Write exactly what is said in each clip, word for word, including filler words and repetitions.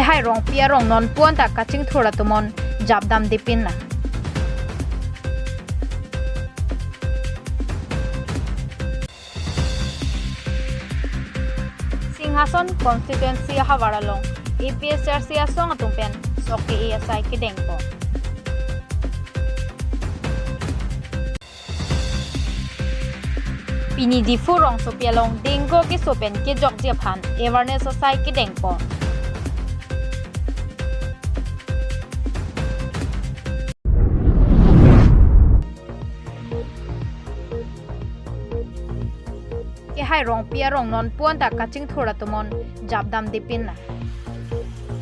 Kehai Rongpi arong nonpu anta kachingthur atum on japdamde pinlang. Singhason constituency ahavar along A P H L C asong atum pen sok ke-e asai kedengpo. Pini Diphu rongsopi along dengue keso pen kejokji aphan awareness asai kedengpo. Kehai Rongpi arong nonpu anta kachingthur atum on japdamde pinlang.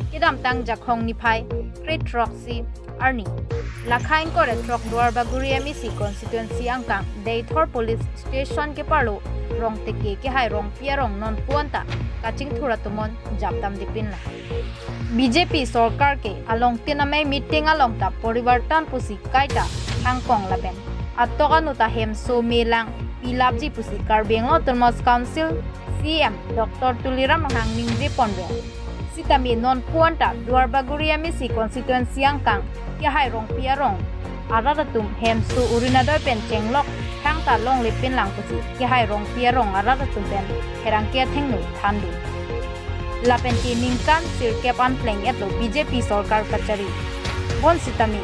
Kedamtang Jakhong niphai krethrok isi arni, lakha ingkoi ra throk Duarbagori M A C constituency angkang Deithor police station keparlo Rongteke Kehai Rongpi arong nonpu anta kachingthur atum on japdamde pinlang. B J P sorkar ke alongtin amei meeting along ta porivartan pusi kaita hangkong lapen atok anu ta hemso melang pilapji pusi Karbi Anglong Autonomous Council C E M Doctor Tuliram Ronghang ningje ponlo. Sitame nonpu anta Duarbagori M A C constituency angkang Kehai Rongpi arong arat atum hemso Orunodoi pen chenglok thangta longle pinlang pusi Kehai Rongpi arong arat atum pen pherangke athengno thandun. Lapen ke ningkan sirkep an pleng-etlo B J P sorkar kachari. Bonsitame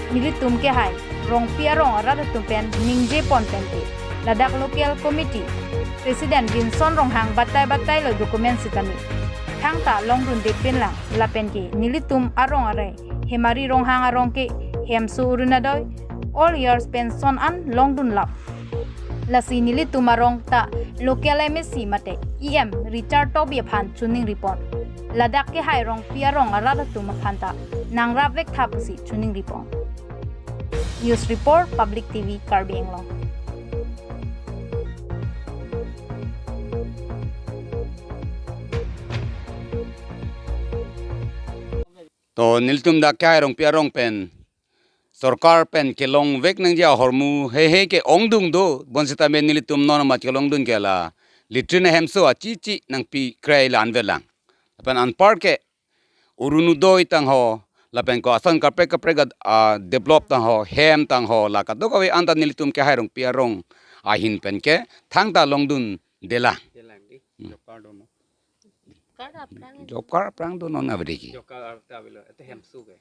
nelitum Kehai Rongpi arong arat atum pen ningje pon pen ke ladak local committee president Vinson Ronghang batai batailo document sitame thangta longdunde pinlang. Lapen ke nelitum arong arai Hemari Ronghang arong ke hemso Orunodoi all years pension an longdunlap. Lasi nelitum arong ta local M A C mate E M Richard Tokbi aphan choningri pon. Ladak Kehai Rongpi arong arat atum aphan ta nangrapvek tha pusi choningri pon. News report, Public T V Karbi Anglong. To nelitum dak Kehai Rongpi arong pen sorkar pen kelongvek nangji ahormu heihei ke ongdung do, bonsitame nelitum non amat kelongdun ke la latrine hemso achichi nangpikrei la anvetlang. Lapen anpar ke Orunodoi tangho, lapen ko ason kaprek kaprek a, a, develop tangho, hem tangho, la kadokave anta nelitum Kehai Rongpi arong ahin pen ke thangta longdundelang. Delang di, Hmm. Job card dono. Job card aphrang. Job card aphrang donon avedetji. Job card arta avelo, ete hemso ke.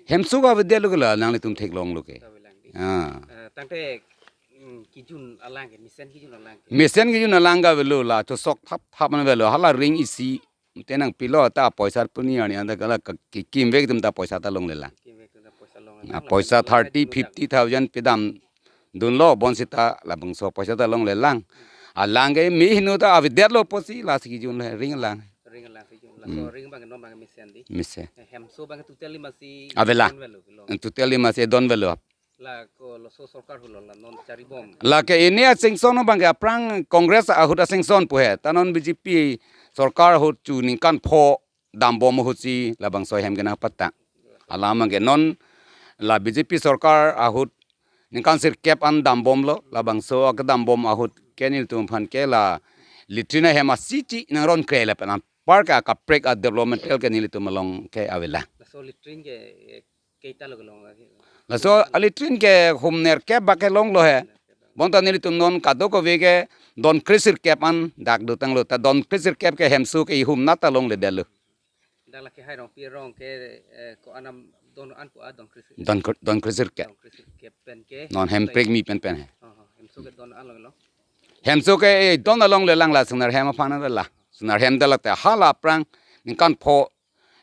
Hemso ke avedetlo ke la nanglitum theklonglo ke. Ta avelang di. Ah. Eh, tangte, mm, kijun alang ke, mesen kijun alang ke. Mesen kijun alang ke avelo la, chosok thap thap an avelo, hala ring isi, te nangpilo ta poisa puni arni anta ke la ke, ke kimvek atum ta poisa ta longlelang. Kimvek atum ta poisa longlelang. Ah, poisa thirty, fifty thousand pedam dunlo, bonsita labangso poisa ta longlelang. Alang ke me hinu ta avedetlo pusi lasi kijun le ringlang. Ringlang kijun. Hmm. Laso ring abang non abang mesen di. Mesen. Eh, hemso abang totally masi Avela. Don avelo, avelo. Totally masi don avelo. La ko laso sorkar ahut lo la non charibom. La ke ini a-sanction abang ke aphrang Congress ahut a-sanction pu he. Ta non B J P sorkar ahut chu ningkan pho dambom ahutsi labangso hem ke nangpatang. Alam abang ke non la B J P sorkar ahut ningkan sirkep an dambomlo, labangso akedambom ahut ke nelitum aphan ke la latrine hem achichi nangronkrei lapen anpar ke akaprek a-developmental ke nelitum along ke avela. Laso latrine ke, eh, keita lo kelong lagi. Laso a-latrine ke hum nerkep bak kelonglo he. Bonta nelitum non kadokave ke don kresirkep an dak dotanglo, ta don kresirkep ke hemso ke ihum nat ta longledetlo. Dak la Kehai Rongpi arong ke, eh, ko-an an don an ko-an don kresir. Don kre-, don kresirkep. Don kresirkep pen ke. Non hem prekmi pen pen he. Oh, oh, hemso ke don an lo lo. Hemso ke, eh, don alonglelang la Singnar hem aphan avela. Singnar hem dak la te hala aphrang ningkan pho,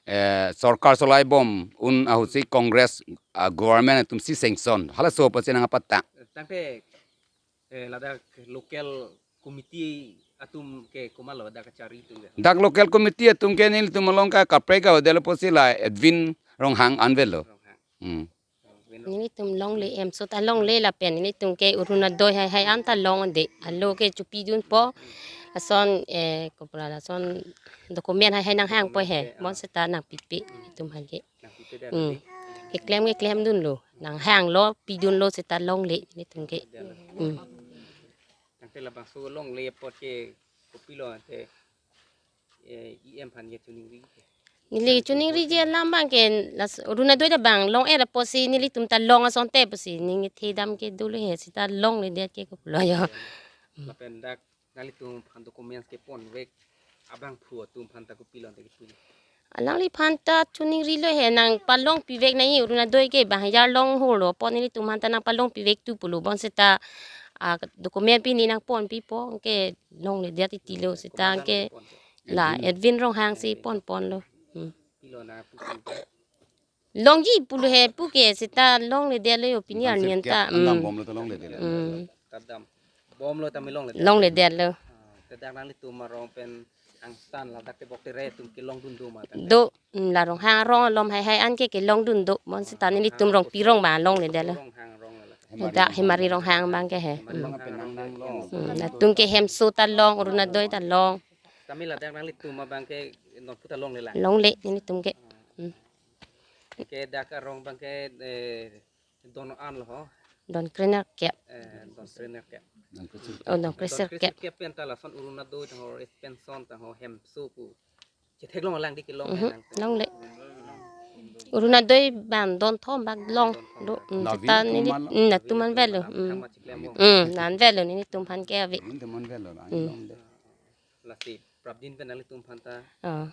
eh, sorkar cholaibom un ahutsi Congress, ah, government atumsi sanction. Halaso pusi nangpatang. Tangte, eh, ladak local committee atum ke komatlo dak kachari atum ke? Dak local committee atum ke nelitum along ke kaprek avedetlo pusi la Edwin Ronghang an avelo. Ronghang. Hmm. Nelitum longle, hemso ta longle lapen nelitum ke Orunodoi heihei anta longde. Alo ke chopidunpo. Lason, eh, kopra lason document heihei nanghangpo he. Bonsita nangpipe nelitum aphan ke. Hmm. Keklem keklem dunlo. Nanghanglo, pidunlo seta longle nelitum ke. Hmm. Tangte labangso longle apot ke kopilo ante, eh, E M aphan ke choningri ke. Neli choningri je alam abang ke las Arunodoi ta bang long-et apotsi nelitum ta long asonte pusi ning kethe dam ke dolo he seta longledet ke kopilo yo. Lapen dak nanglitum aphan documents kepon vek abangphu atum aphan ta kopilo ante kipu. Alangliphan ta choningrilo he nangpalongpi vek nangji Arunodoi ke bang hajar long holo apot nelitum aphan ta nangpalongpi vek tu pulo bonseta a document pini nangponpipo ke longledet titilo seta ke la Edwin Ronghang si ponponlo. Hmm. Pilo na pusi. Longji pulo he puke seta longledetlo yo pini arni anta. Kedam bomlo ta longledetlo. Hmm. Kedam bomlo ta me longledet. Longledetlo. Ah, te dak nanglitum arong pen angtan ladak tebok tere atum kelongdun do ma ta. Do, hmm, la Ronghang arong alom haihai anke kelongdun do. Bonseta nelitum Rongpi arong abang longledetlo. Ronghang arong la. Dak Hemari Ronghang abang ke he. Hemari Ronghang arong ke. Hmm, latum ke Hemso ta long, Arunodoi ta long. Tame ladak nanglitum abang ke nonpu ta longlelang. Longle nelitum ke. Hmm. Ke dak arong abang ke, eh, don an lo ho. Don krenerkep. Eh, don krenerkep. Oh, don krenerkep. Krenerkep pen ta lason Arunodoi tangho expansion tangho Hemso pu chetheklong lang di kelong. Mhm, nang. Longle. Arunodoi abang don thom bak long. Don thom do, bak. Hmm, nave seta neli, kumal lo. Hmm, latum an avelo. Hmm. Thang ma chiklem mo. Hmm, la an avelo nelitum aphan ke ave. Hmm, latum an avelo, la Hmm. Longle. Lasi prapdin pen nanglitum aphan ta Oh.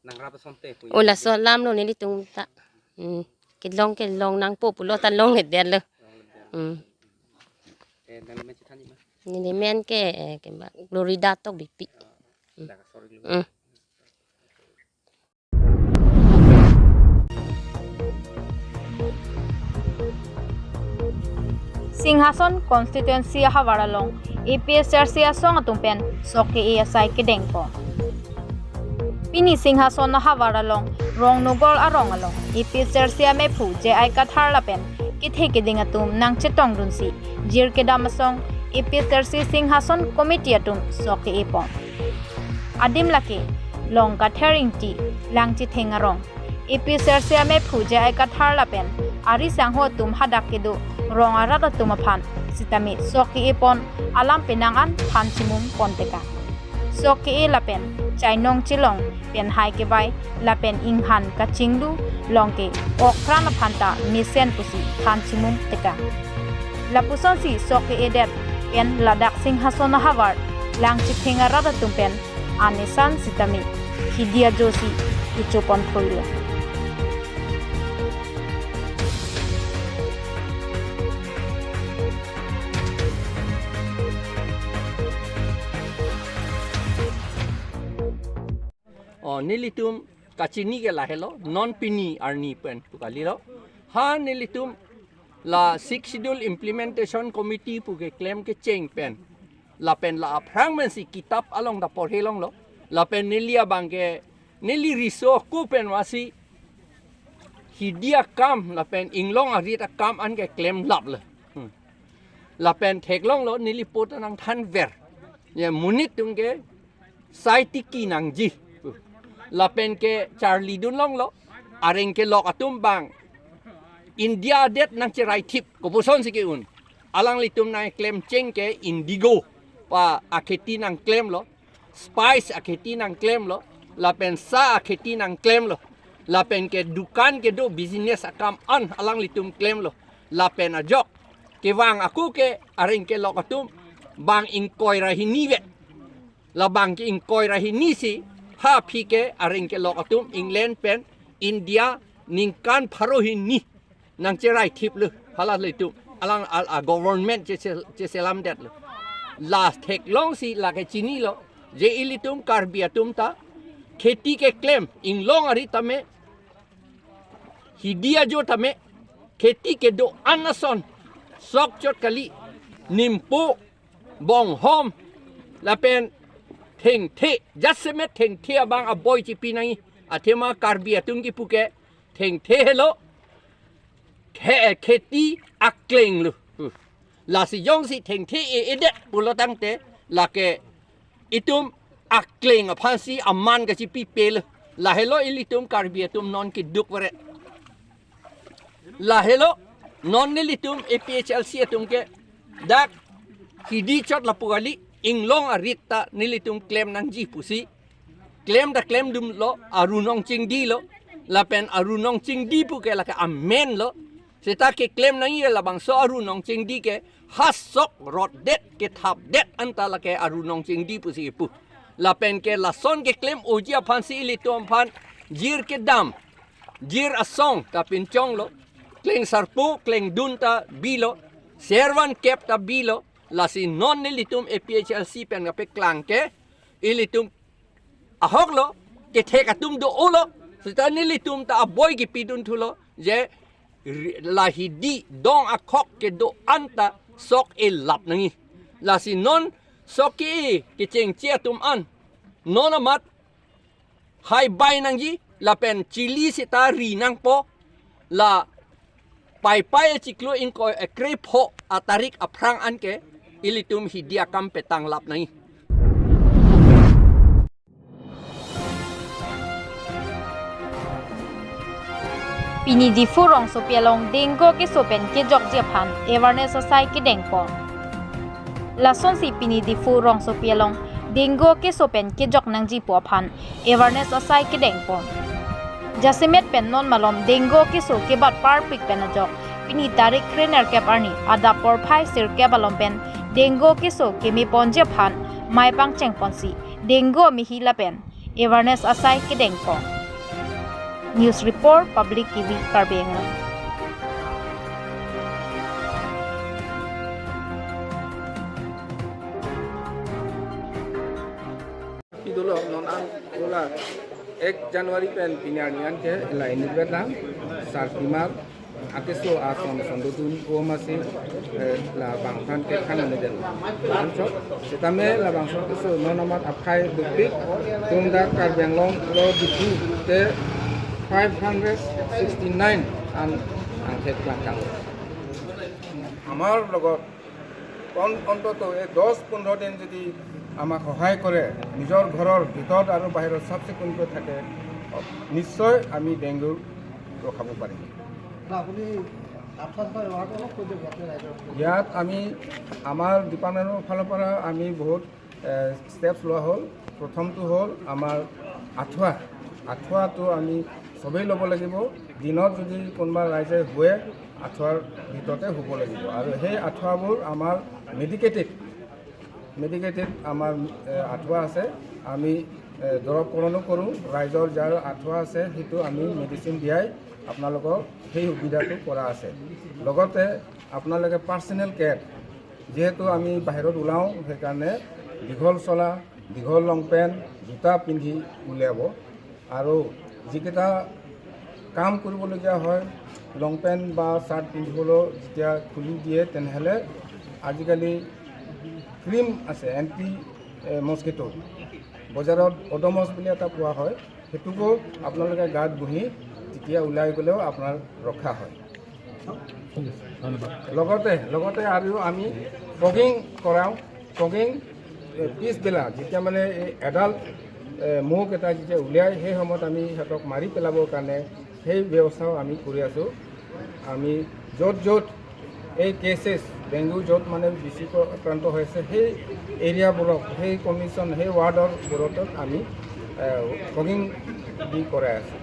nangrap asonte pu. Oh, laso alam lo nelitum ta. Hmm. Kelong kelong nangpo pulo ta longledetlo. Longledetlo. Hmm. Eh, nangli men chethanji ma? Neli men ke, eh, ke ma Glorida Tokbipi. Ah, dak sorry lo. Hmm. Singhason constituency ahavar along A P H L C asong atum pen sok ke-e asai kedengpo. Pini Singhason ahavar along Rongnogor arong along A P H L C amephu J I Kathar lapen kethe keding atum nangchetongdunsi jirkedam asong A P H L C Singhason committee atum sok ke-e pon. Adim lake Longkather Ingti, Langchitheng arong, A P H L C amephu J I Kathar lapen ari sangho atum hadak kedo rong arat atum aphan sitame sok ke-e pon alam penang an than chimum pon teka. Sok ke-e lapen chainong chelong pen hai kevai lapen inghan kachinglu long ke okpran aphan ta mesen pusi than chimum teka. Lapusonsi sok ke-edet pen ladak Singhason ahavar Langchitheng arat atum pen anesan sitame hidi ajosi kecho pon thoi lo. Oh, nelitum kachini ke lahelo, non pini arni pen pu kalilo. Ha nelitum la Sixth Schedule Implementation Committee pu keklem kecheng pen. Lapen la aphrang mensi kitap along ta porhe longlo. Lapen neli abang ke, neli riso ako pen vasi hidi akam, lapen inglong arit akam an keklem laplo. Hmm. Lapen theklonglo neli po ta nangthanver. Ya monit atum ke sai tiki nangji. Lapen kecharlidun longlo. Areng kelok atum abang India adet nangcheraithip. Kopuson si ke-un. Alanglitum nangklemcheng ke indigo pa akheti nangklemlo. Spice akheti nangklemlo. Lapen sa akheti nangklemlo. Lapen ke dukan kedo business akam an alanglitum klemlo. Lapen ajok kevang ako ke areng kelok atum bang ingkoi ra hini vet. La bang ke ingkoi ra hini si ha aphi ke areng kelok atum England pen India ningkan pharo hini nangcheraithiplo, hala le tu alang al a government che che- cheselamdetlo. La theklongsi lake chinilo je ilitum Karbi atum ta kheti keklem inglong arit tame hidi ajo tame kheti kedo an ason sok chot kali, nimpo, bonghom, lapen thengthe, jasemet thengthe abang aboi chipi nangji. Athema Karbi atum kipu ke thengthe helo khe- kheti akleng lo. Lasi jongsi thengthe e-edet pulo tangte lake itum akleng aphansi aman kachipipelo. Lahelo ilitum Karbi atum non keduk veret. Lahelo non nelitum A P H L C atum ke dak hidi chot lapu kali, inglong arit ta nelitum klem nangji pusi klem ta klemdunlo, aru nong chingdilo, lapen aru nong chingdi pu ke lake amen lo. Seta keklem nangji labangso aru nong chingdi ke ha sok rotdet kethapdet anta lake aru nong chingdi pusi kipu. Lapen ke lason keklem-oji aphansi ilitum aphan jir kedam, jir asong ta pinchonglo, kleng sarpo klengdun ta bilo, servan kep ta bilo, lasi non nelitum A P H L C pen kapeklang ke, ilitum ahoklo, kethek atum do-olo, seta nelitum ta aboi kipidun thulo, je ri-, la hidi dong akhok kedo anta sok elap nangji. Lasi non sok ke kechengche atum an, non amat hai bai nangji, lapen chili seta ri nangpo, la Paipai achiklo ingkoi, eh, krepho atarik aphrang anke ilitum hidi akam petanglap nangji. Pini Diphu rongsopi along dengue keso pen kejokji aphan awareness asai kedengpon. Lasonsi pini Diphu rongsopi along dengue keso pen kejok nangji pu aphan awareness asai kedengpon. Jasemet pen non malom dengue keso kebat parpik pen ajok pini tarik krenerkep arni adap porphai sirkep alom pen dengue keso kemeponji aphan mei pangchengponsi dengue mehi lapen awareness asai kedengpon. News Report, Public T V, Karbi Anglong. Idolo non an ola ek January pen pini arni anke la inut betam sarpimar akeso ason sondotun o masi, eh, labangphan ke khang ne den. Ancho, setame labangso keso non amat aphai dupik tumda Karbi Anglong lo Diphu te five hundred sixty nine an angthek langkang. আমাৰ লগত অন-, অন্তত এই দহ পোন্ধৰ দিন যদি আমাক সহায় কৰে, নিজৰ ঘৰৰ ভিতৰত আৰু বাহিৰত চাফ চিকুণকৈ থাকে, নিশ্চয় আমি ডেংগু ৰখাব পাৰিম। না, আপুনি আঠুৱা চাঠুৱা ব্যৱহাৰটো অলপ কৈ দিয়ক, ইয়াতে ৰাইজৰ। ইয়াত আমি আমাৰ ডিপাৰ্টমেণ্টৰ ফালৰ পৰা আমি বহুত, এ, ষ্টেপছ লোৱা হ'ল। প্ৰথমটো হ'ল আমাৰ আঁঠুৱা। আঁঠুৱাটো আমি চবেই ল'ব লাগিব। দিনত যদি কোনোবা ৰাইজে শুৱে, আঁঠুৱাৰ ভিতৰতে শুব লাগিব। আৰু সেই আঁঠুৱাবোৰ আমাৰ মেডিকেটেড, মেডিকেটেড আমাৰ, এ, আঁঠুৱা আছে। আমি, এ, দৰৱকৰণো কৰোঁ। ৰাইজৰ যাৰ আঁঠুৱা আছে, সেইটো আমি মেডিচিন দিয়াই আপোনালোকক সেই সুবিধাটো কৰা আছে। লগতে আপোনালোকে পাৰ্চনেল কেয়াৰ, যিহেতু আমি বাহিৰত ওলাওঁ, সেইকাৰণে দীঘল চলা, দীঘল লং পেণ্ট, জোতা পিন্ধি উলিয়াব। আৰু যিকেইটা কাম কৰিবলগীয়া হয়, লং পেণ্ট বা চাৰ্ট পিন্ধিবলৈ যেতিয়া খুলি দিয়ে, তেনেহ'লে আজিকালি ক্ৰীম আছে, এণ্টি, এ, মস্কিটো, বজাৰত অডোমছ বুলি এটা পোৱা হয়, সেইটোকো আপোনালোকে গাত ঘঁহি তেতিয়া ওলাই গ'লেও আপোনাৰ ৰক্ষা হয়। লগতে, লগতে আৰু আমি ফগিং কৰাওঁ। ফগিং, এ, পিছবেলা যেতিয়া মানে এই এডাল্ট, এ, মহ কেইটা যেতিয়া উলিয়াই, সেই সময়ত আমি সিহঁতক মাৰি পেলাবৰ কাৰণে সেই ব্যৱস্থাও আমি কৰি আছোঁ। আমি য'ত য'ত এই কেছেছ, ডেংগু য'ত মানে বেছি আক্ৰান্ত হৈ আছে, সেই এৰিয়াবোৰক, সেই কমিশ্যন, সেই ৱাৰ্ডৰবোৰত আমি, এ, ফগিং দি কৰাই আছোঁ।